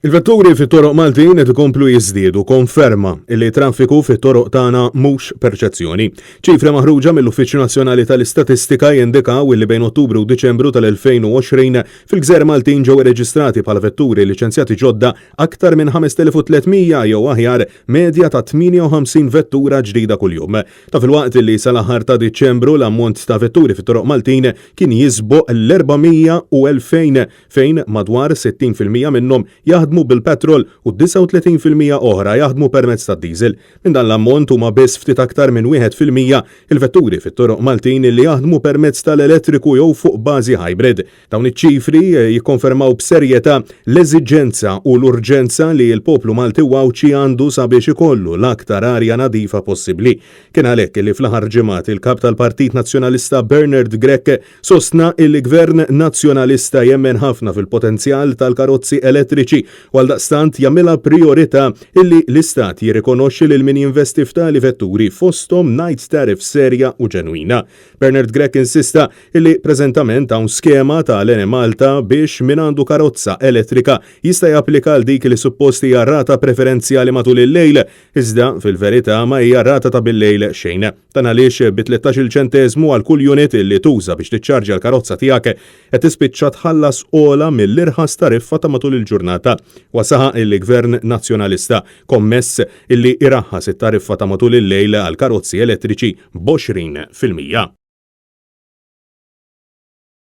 Il-vetturi fit-toroq Maltin qed ikomplu jiżdiedu, konferma li t-traffiku fit-toroq tagħna mhux perċezzjoni. Ċifri maħruġa mill-Uffiċċju Nazzjonali tal-Istatistika jindikaw li bejn Ottubru u Diċembru tal-2020 fil-gżejjer Maltin ġew irreġistrati bħala vetturi liċenzjati ġodda aktar minn 5300 jew aħjar medja ta' 58 vettura ġdida kuljum. Ta' filwaqt li sal-aħħar ta' Diċembru l-ammont ta' vetturi fit-toroq Maltin kien jisboq l-400,000 fejn madwar 60% minnhom jaħdmu bil-petrol u 39% oħra jaħdmu permezz tad-diesel. Minn dan l-ammont huma biss ftit aktar minn 1% il-vetturi fit-toroq Maltin li jaħdmu permezz tal-elettriku jew fuq bażi hybrid. Dawn iċ-ċifri jikkonfermaw b'serjetà l-eżiġenza u l-urġenza li l-poplu Malti u Għawdxi għandu sabiex ikollu l-aktar arja nadifa possibbli. Kien għalhekk li fl-aħħar ġimgħat il-Kap tal-Partit Nazzjonalista Bernard Grech Sostna illi Gvern Nazzjonalista jemmen ħafna fil-potenzjal tal-karozzi elettriċi u għaldaqstant jagħmilha prijorità illi l-Istat jirrikonoxxi lil min jinvesti f'tali vetturi fosthom night tariff serja u ġenwina. Bernard Grech insista illi preżentament hawn skema ta' l-Enemalta biex min għandu karozza elettrika jista' japplika għal dik li suppost hija rata preferenzjali matul il-lejl iżda fil-verità ma hija rata ta' bil-lejl xejn. Dan għaliex bi 13-il ċenteżmu għal kull unit li tuża biex tiċċarġja l-karozza tiegħek qed tispiċċa tħallas ogħla mill-irħas tariffa ta' matul il-ġurnata. Huwa saħaq illi Gvern Nazzjonalista kommess illi jraħħas it-tariffa ta' matul il-lejl għall-karozzi elettriċi b'20%.